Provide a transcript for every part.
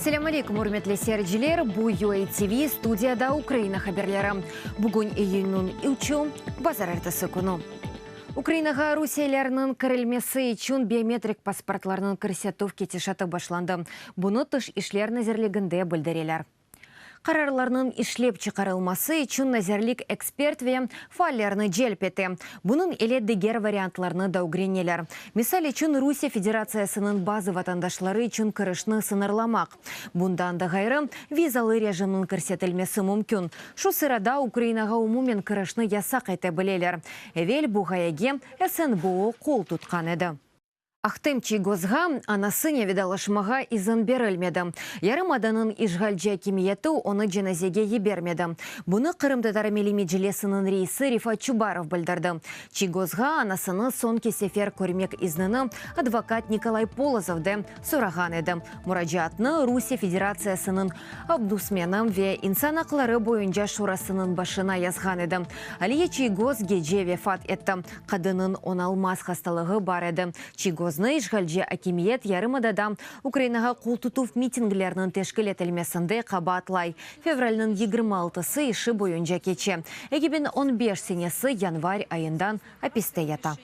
Selâm aleyküm, ürmetli seyirciler! Bu UATV, studiyada Ukraina haberleri. Bugün iyünniñ üçü, bazarertesi künü. Ukrainağa rusiyelilerniñ kirilmesi içün biometrik pasportlarnıñ kirsetüv ketişatı başlandı. Bunı Tış işler nazirliginde bildireler. Qararlarnıñ işlep çıqarılması içün nazirlik ekspert ve faallerni celp ete. Bunıñ ile diger variantlarnı da ögreneler. Misal içün, Rusiye Federatsiyasınıñ bazı vatandaşları içün kirişni sıñırlamaq. Bundan da ğayrı, vizalı rejimniñ kirsetilmesi mümkün. Şu sırada Ukrainağa umumen kirişni yasaq ete bileler. Evel bu ğayege SNBO qol tutqan edi. Ahtem Çiygozğa anasınen vedalaşmağa izin berilmedi. Yarımadanıñ işğalci akimiyeti onı cenazege yibermedi. Bunı Qırımtatar Milliy Meclisiniñ reisi Refat Çubarov bildirdi. Çiygozğa anasını soñki sefer körmek iznini advokat Nikolay Polozov de sorağan edi. Muracaatnı Rusiye Federatsiyasınıñ Ombudsmeni ve İnsan aqları boyunca şurasınıñ başına yazğan edi. Aliye Çiygoz gece vefat etti. Qadınnıñ oñalmaz hastalığı bar edi. Çiygoznı işğalci akimiyet yarımadada Ukrainağa qoltutuv mitingleriniñ teşkil etilmesinde qabaatlay. Fevralniñ 26-sı işi boyunca keçe. 2015 senesi yanvar ayından apiste yata.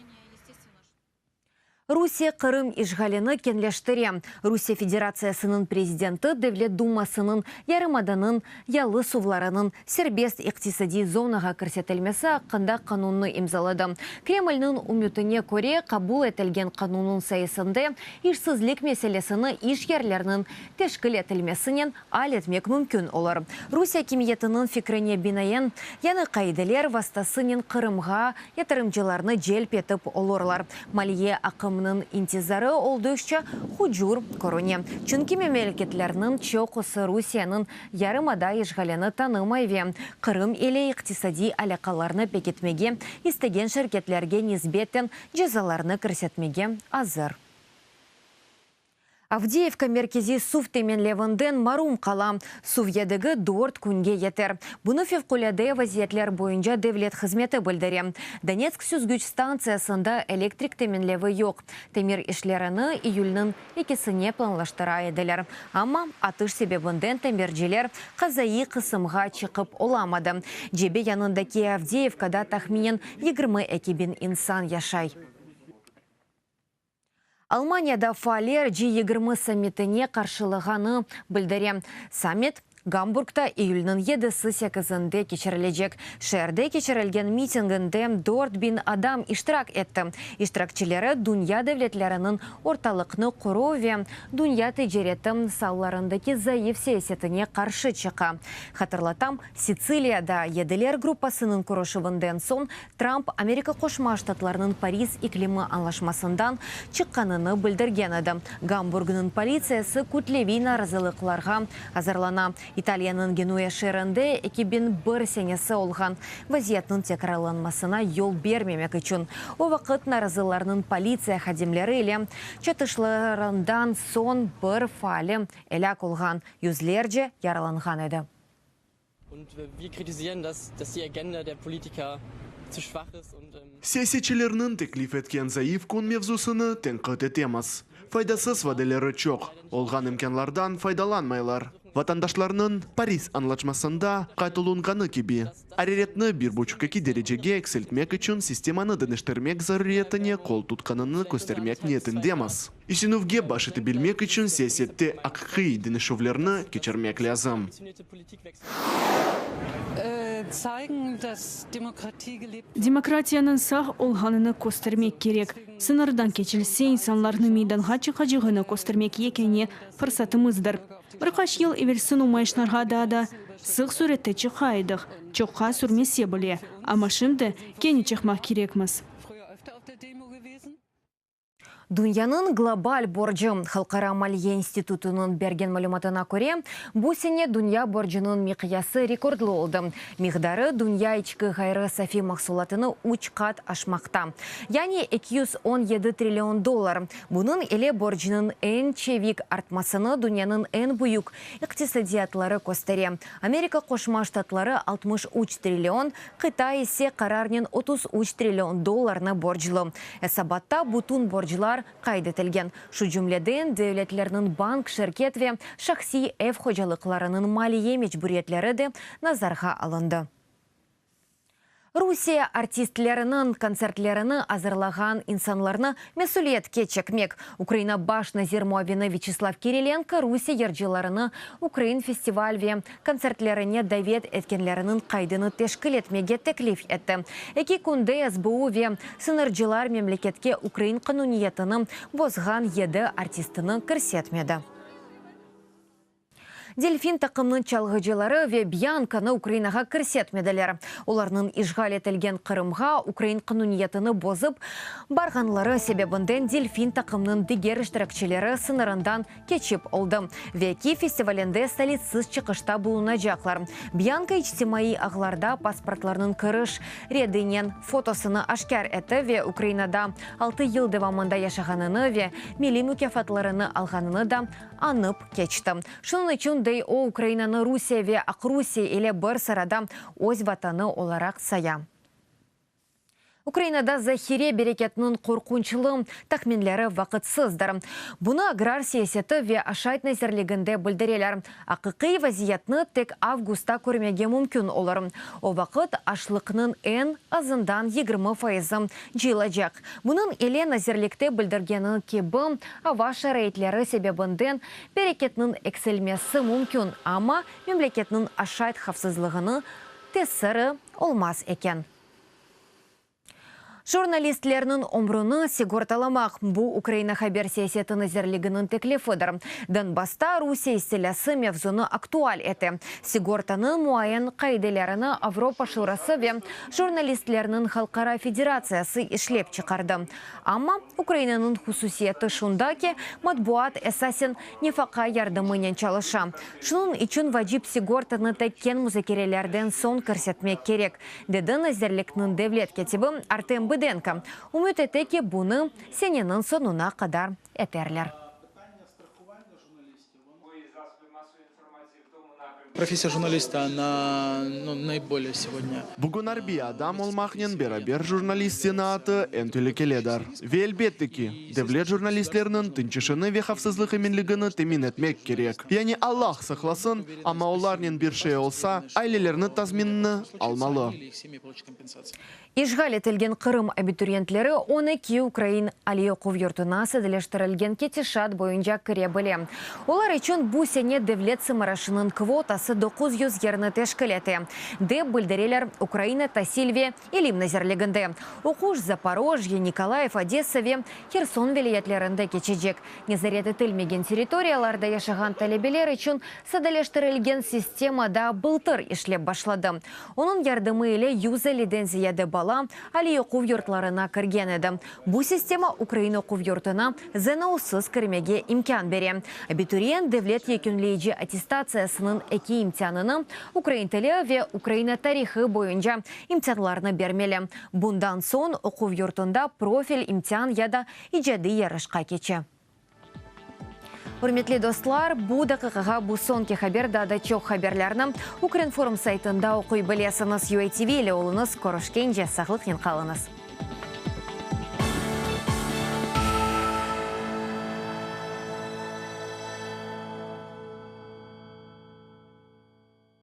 Rusiye Qırım işğalini keñleştire. Rusiye Federatsiyasınıñ prezidenti Devlet Dumasınıñ yarımadanıñ yalı suvlarınıñ serbest iqtisadiy zonağa kirsetilmesi aqqında qanunnı imzaladı. Kremlniñ ümütine köre, qabul etilgen qanunnıñ sayesinde işsizlik meselesini iş yerleriniñ teşkil etilmesinen al etmek mümkün olur. Rusiye akimiyetiniñ fikrine binaen, yañı qaideler vastasınen Qırımğa yatırımcılarnı celp etip olurlar. Maliye aqımınıñ intizarı olduqça hucur körüne, çünki memleketlerniñ çoqusı Rusiyeniñ yarımada işğalini tanımay ve Qırım ile iqtisadiy alâqalarnı pekitmege istegen şirketlerge nisbeten cezalarnı kirsetmege azır. Avdiyevka merkeziy suv teminlevinden marum qala, suv yedegi dört künge yeter. Bunı Fevqulâde vaziyetler boyunca devlet hızmeti bildire. Donetsk süzgüç stantsiyasında elektrik teminlevi yoq. Temir işlerini iyülniñ ekisine planlaştıra ediler, amma atış sebebinden temirciler qazaiy qısımğa çıqıp olamadı. Cebe yanındaki Avdiyevkada tahminen 22 biñ insan yaşay. Almaniyada faaller G 20 sammitine qarşılığanı bildire. Sammit Gamburgda iyülniñ yedisi, sekizinde keçirilecek. Şeerde keçirilgen mitinginde 4000 adam iştirak etti. İştirakçileri dünya devletleriniñ ortalıqnı qoruv ve dünya ticareti saalarındaki zayıf siyasetine qarşı çıqa. Hatırlatam, Sitsiliyada Yediler gruppasınıñ körüşüvinden soñ Tramp Amerika Qoşma Ştatlarınıñ Paris iklimi añlaşmasından çıqqanını bildirgen edi. Gamburgnıñ politsiyası kütleviy narazılıqlarğa azırlana. İtaliyanıñ Genuya şeerinde 2001 senesi olğan vaziyetniñ tekrarlanmasına yol bermemek içün o vaqıt narazılarnıñ politsiya hadimleri ile çatışlarından soñ bir faali elâk olğan, yüzlerce yaralanğan edi. Siyasetçilerniñ teklif etken zayıf kün mevzusını tenqit etemiz. Faydasız vadeleri çoq, olğan imkânlardan faydalanmaylar. Vatandaşlarnıñ, Paris añlaşmasında qayd olunğanı kibi, Araretni bir buçuq eki derecege eksiltmek içün sistemanı deñiştirmek zaruriyetine qol tutqanını köstermek niyetindemiz. İsinüvge baş etebilmek içün siyasette aqiqiy deñişüvlerni keçirmek lâzim. Demokratiyanıñ sağ olğanını köstermek kerek. Sıñırdan keçilse, insanlarnıñ meydanğa çıqacağını köstermek yekâne fırsatımızdır. Bir qaç yıl evelsi numayışlarğa daa da sıq sürette çıqa edik, çoqqa sürmese bile, amma şimdi kene çıqmaq kerekmiz. Dünyanıñ global borcu, Halqara maliye institutınıñ bergen malümatına köre, bu sene dünya borcunıñ miqyası rekordlı oldı. Miqdarı dünya içki ğayrı safi mahsulatını üç qat aşmaqta, yani 217 trillion dollar. Bunıñ ile borcnıñ eñ çevik artmasını dünyanıñ eñ büyük iqtisadiyatları köstere, Amerika Qoşma Ştatları 63 trillion, Qıtay ise qararnen 33 trillion dollarnı borclu. Esabatta bütün borclar. esaplar qayd etilgen. Şu cümleden, devletlerniñ bank, şirket ve şahsiy ev hocalıqlarınıñ maliye mecburiyetleri de nazarğa alındı. Rusiye artistleriniñ kontsertlerini azırlağan insanlarnı mesüliyetke çekmek, Ukraina baş nazir muavini Vyaçeslav Kirilenko Rusiye yırcılarını ukrain festival ve kontsertlerine davet etkenleriniñ qaydını teşkil etmege teklif etti. Eki künde SBU ve sıñırcılar memleketke ukrain qanuniyetini bozğan yedi artistini kirsetmedi. Delfin taqımnıñ çalğıcıları ve Byankanı Ukrainağa kirsetmediler. Olarnıñ işğal etilgen Qırımğa ukrain qanuniyetini bozıp barğanları sebebinden Delfin taqımnıñ diger iştirakçileri sıñırından keçip oldı ve Kiyev festivalinde solitsiz çıqışta bulunacaqlar. Byanka içtimaiy ağlarda pasportlarnıñ kiriş redinen fotosını aşkâr etti ve Ukrainada altı yıl devamında yaşağanını ve milliy mukâfatlarını alğanını da añıp keçti. Şunıñ içün, dey o, Ukrainanı Rusiye ve Aqrusiye ile bir sırada öz vatanı olaraq saya. Ukrainada zahire bereketiniñ qorqunçlı tahminleri vaqıtsızdır. Bunı Agrar siyaseti ve aşayt nazirliginde bildireler. Aqiqiy vaziyetni tek avgustta körmege mümkün olur. O vaqıt aşlıqnıñ eñ azından 20 fayızı cıyılacaq. Bunıñ ile nazirlikte bildirgeni kibi, ava şaraitleri sebebinden bereketniñ eksilmesi mümkün, amma memleketniñ aşayt havfsızlığını tesiri olmaz eken. Jurnalistlerniñ ömrüni sigortalamaq, bu Ukraina haber siyaseti nazirliginiñ teklifidir. Donbassta Rusiye istilâsı mevzunı aktual ete. Sigortanıñ muayen qaidelerini Avropa Şurası ve Jurnalistlerniñ halqara federatsiyası işlep çıqardı. Amma Ukrainanıñ hususiyeti şunda ki, matbuat esasen nefaqa yardımınen çalışa. Şunıñ içün vacip sigortanı tek keñ muzakerelerden soñ kirsetmek kerek, dedi nazirlikniñ devlet kâtibi Artem Bıdenko. Ümüt ete ki, bunı seneniñ soñuna qadar eterler. Professiya jurnalista, ona, nu, naiboliye segodnâ. Bugün arbiy adam olmaqnen beraber jurnalist zenaatı eñ telükelidir. Ve elbette ki, devlet jurnalistlerniñ tınç işini ve havfsızlıq eminligini temin etmek kerek. Yani Allah saqlasın, amma olarnen bir şey olsa, ailelerni tazminni almalı. İşğal etilgen Qırım abituriyentleri 12 ukrain aliy oquv yurtuna sadeleştirilgen ketişat boyunca kire bile. Olar içün bu sene devlet sımarışınıñ kvotası 900 yerni teşkil ete, dep bildireler Ukraina tasil ve ilim nazirliginde. Oquş Zaporojye, Nikolayev, Odessa ve Herson vilâyetlerinde keçecek. Nezaret etilmegen territoriyalarda yaşağan talebeler içün sadeleştirilgen sistema da bıltır işlep başladı. Onıñ yardımı ile 150-den ziyade bala aliy oquv yurtlarına kirgen edi. Bu sistema ukrain oquv yurtuna ZNOsız kirmege imkân bere. Abituriyent devlet yekünleyici attestatsiyasınıñ eki imtianını, ukrain tili ve Ukraina tarihı boyunca imtianlarnı bermeli. Bundan soñ oquv yurtunda profil imtian ya da icadiy yarışqa keçe. Ürmetli dostlar, bu daqiqağa bu soñki haber, daa da çoq haberlerni Ukrinform saytında oquy bilesiñiz. UATV ile oluñız, körüşkence, sağlıqnen qalıñız.